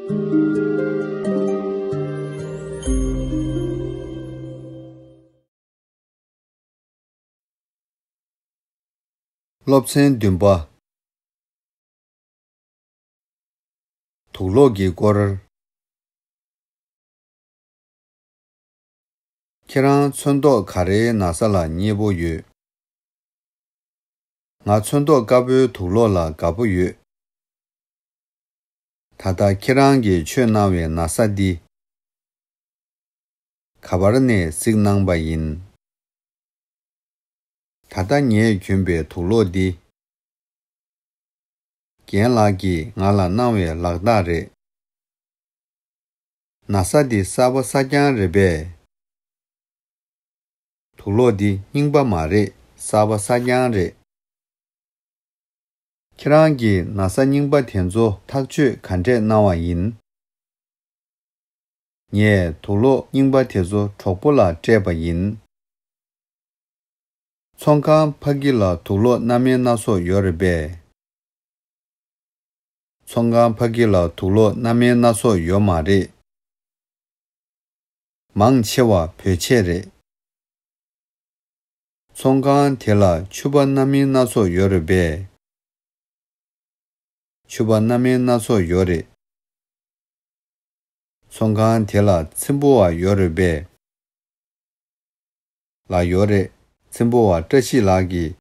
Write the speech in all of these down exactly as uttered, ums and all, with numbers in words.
སློབ་ཚན་བདུན་པ། དུག་ལོག་གི་སྐོར། ཁྱེད་རང་ཚོན་མདོག་ག་རེའི་ན་ཚ་ལ་མཉེས་པོ་ཡོད། ང་ཚོན་མདོག་དཀར་པོའི་དུག་ལོག་ལ་དགའ་པོ་ཡོད། ད་ལྟ་ཁྱེད་རང་གིས་མཆོད་གནང་བའི་ན་ཚ་འདི། ག་པར་ནས་གཟིགས་གནང་པ་ཡིན། ད་ལྟ་ངས་གྱོན་པའི་དུག་ལོག་འདི། རྒན་ལགས་ཀྱིས་ང་ལ་གནང་བའི་ལག་རྟགས་རེད། ན་ཚ་འདི་གསར་པ་གསར་རྐྱང་རེད་པས། དུག་ལོག་འདི་རྙིང་པ་མ་རེད། གསར་པ་གསར་རྐྱང་རེད། ཁྱེད་རང་གིས་ན་ཚ་རྙིང་པ་དེ་ཚོ་ཐག་གཅོད་ག་འདྲས་གནང་བ་ཡིན། ངས་དུག་ལོག་རྙིང་པ་དེ་ཚོ་གྲོགས་པོ་ལ་སྤྲད་པ་ཡིན། ཚོང་ཁང་ཕ་གི་ལ་དུག་ལོག་སྣ་མིན་སྣ་ཚོགས་ཡོད་རེད་པས། ཚོང་ཁང་ཕ་གི་ལ་དུག་ལོག་སྣ་མིན་སྣ་ཚོགས་ཡོད་མ་རེད། མང་ཆེ་བ་བོད་ཆས་རེད། ཚོང་ཁང་དེ་ལ་ཕྱུ་པ་སྣ་མིན་སྣ་ཚོགས་ཡོད་རེད་པས། ཕྱུ་པ་སྣ་མིན་སྣ་ཚོགས་ཡོད་རེད། ཚོང་ཁང་དེ་ལ་ཚེམ་བུ་བ་ཡོད་རེད་པས། ལགས་ཡོད་རེད། ཚེམ་བུ་བ་བཀྲ་ཤིས་ལགས་ཀྱིས།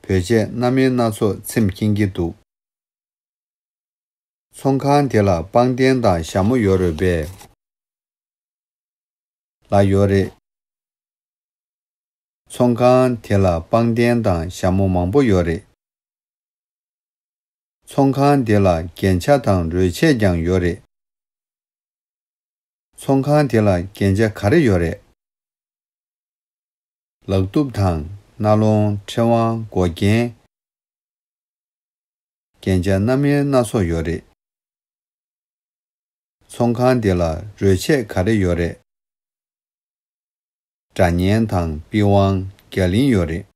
བོད་ཆས་སྣ་མིན་སྣ་ཚོགས་ཚེམ་མཁྱེན་གྱི་འདུག་ཚོང་ཁང་དེ་ལ་པང་གདན་དང་ཞྭ་མོ་ཡོད་རེད་པས། ལགས་ཡོད་རེད། ཚོང་ཁང་དེ་ལ་པང་གདན་དང་ཞྭ་མོ་མང་པོ་ཡོད་རེད། ཚོང་ཁང་དེ་ལ་རྒྱན་ཆ་དང་རོལ་ཆས་ཀྱང་ཡོད་རེད། ཚོང་ཁང་དེ་ལ་རྒྱན་ཆ་ག་རེ་ཡོད་རེད། ལག་གདུབ་དང་རྣ་ལོང་། ཕྲེང་བ། མགོ་རྒྱན། རྒྱན་ཆ་སྣ་མིན་སྣ་ཚོགས་ཡོད་རེད། ཚོང་ཁང་དེ་ལ་རོལ་ཆས་ག་རེ་ཡོད་རེད། སྒྲ་སྙན་དང་པི་ཝང་། རྒྱ་གླིང་ཡོད་རེད།